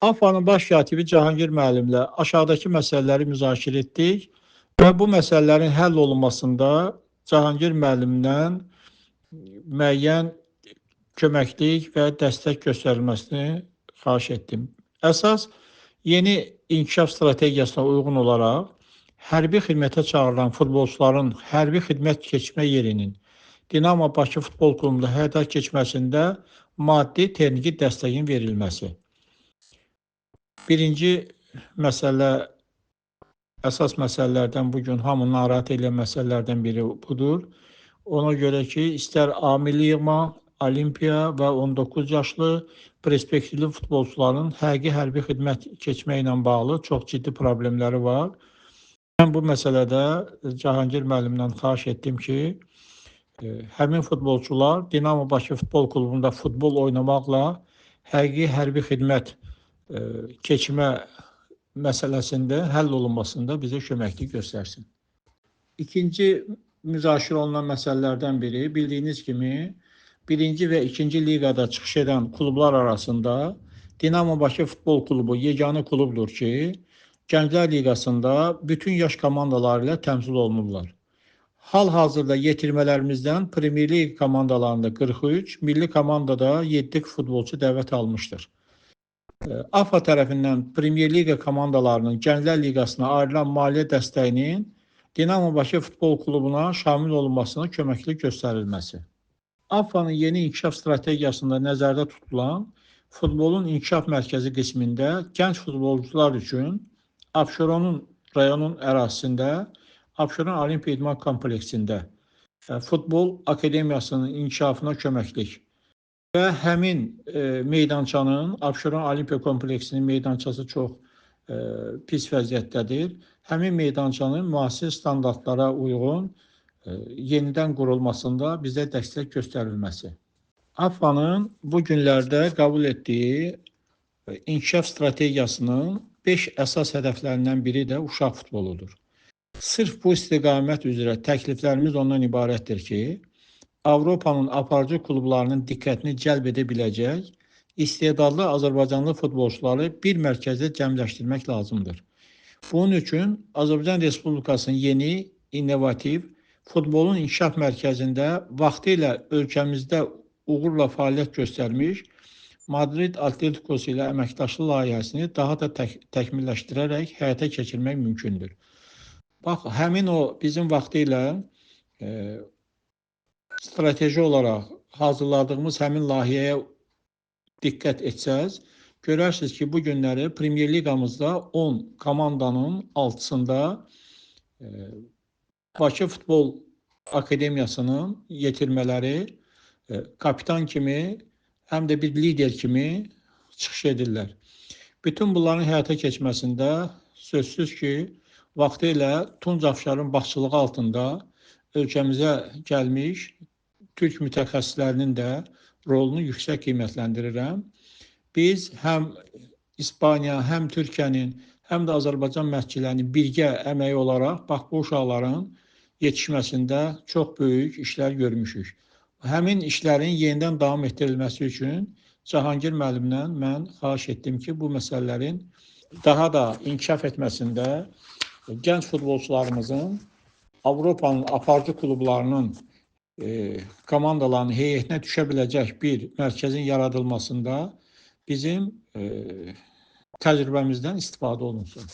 AFFA-nın baş katibi Cahangir müəllimlə aşağıdakı məsələləri müzakirə etdik və bu məsələlərin həll olunmasında Cahangir müəllimdən müəyyən köməklik və dəstək göstərilməsini xahiş etdim. Əsas yeni inkişaf strategiyasına uyğun olaraq hərbi xidmətə çağırılan futbolçuların hərbi xidmət keçmə yerinin Dinamo Bakı Futbol Klubunda həyata keçməsində maddi, texniki dəstəyin verilməsi. Birinci məsələ, əsas məsələlərdən bu gün hamını narahat edən məsələlərdən biri budur. Ona görə ki, istər A milli yığma, Olimpiya və 19 yaşlı perspektivli futbolçuların həqiqi hərbi xidmət keçmə ilə bağlı çox ciddi problemləri var. Mən bu məsələdə Cahangir müəllimdən xahiş etdim ki, həmin futbolçular Dinamo Bakı Futbol Klubunda futbol oynamaqla həqiqi hərbi xidmət keçmə məsələsində həll olunmasında bizə köməklik göstərsin. İkinci müzakirə olunan məsələlərdən biri, bildiyiniz kimi, birinci və ikinci liqada çıxış edən klublar arasında Dinamo Bakı Futbol Klubu yeganə klubdur ki, Gənclər Liqasında bütün yaş komandaları ilə təmsil olunurlar. Hal-hazırda yetirmələrimizdən Premier Liq komandalarında 43, milli komandada 7 futbolçu dəvət almışdır. AFFA tərəfindən Premier Liqa komandalarının Gənclər Liqasına ayrılan maliyyə dəstəyinin Dinamo Bakı Futbol Klubuna şamil olunmasına köməklik göstərilməsi. AFFA-nın yeni inkişaf strategiyasında nəzərdə tutulan futbolun inkişaf mərkəzi qismində gənc futbolçular üçün Abşeronun rayonun ərazisində Abşeron Olimpiya İdman Kompleksində futbol akademiyasının inkişafına köməklik və həmin meydançanın, Abşeron Olimpiya Kompleksinin meydançası çox pis vəziyyətdədir. Həmin meydançanın müasir standartlara uyğun yenidən qurulmasında bizə dəstək göstərilməsi. AFFA-nın bu günlərdə qəbul etdiyi inkişaf strategiyasının 5 əsas hədəflərindən biri də uşaq futboludur. Sırf bu istiqamət üzrə təkliflərimiz ondan ibarətdir ki, Avropanın aparıcı klublarının diqqətini cəlb edə biləcək istedadlı azərbaycanlı futbolçuları bir mərkəzdə cəmləşdirmək lazımdır. Bunun üçün Azərbaycan Respublikasının yeni, innovativ futbolun inkişaf mərkəzində vaxtilə ölkəmizdə uğurla fəaliyyət göstərmiş Madrid Atletikosu ilə əməkdaşlıq layihəsini daha da təkmilləşdirərək həyata keçirmək mümkündür. Bax, həmin o bizim vaxtilə strateji olaraq hazırladığımız həmin layihəyə diqqət etsəz, görərsiniz ki, bu günləri Premier Liqamızda 10 komandanın 6-sında Bakı Futbol Akademiyasının yetirmələri kapitan kimi, həm də bir lider kimi çıxış edirlər. Bütün bunların həyata keçməsində sözsüz ki, vaxtilə Tunc Afşarın başçılığı altında ölkəmizə gəlmiş türk mütəxəssislərinin də rolunu yüksək qiymətləndirirəm. Biz həm İspaniya, həm Türkiyənin, həm də Azərbaycan məşqçilərinin birgə əməyi olaraq bax bu uşaqların yetişməsində çox böyük işlər görmüşük. Həmin işlərin yenidən davam etdirilməsi üçün Cahangir müəllimdən mən xahiş etdim ki, bu məsələlərin daha da inkişaf etməsində gənc futbolçularımızın Avropanın aparıcı klublarının komandalarının heyətinə düşə biləcək bir mərkəzin yaradılmasında bizim təcrübəmizdən istifadə olunsun.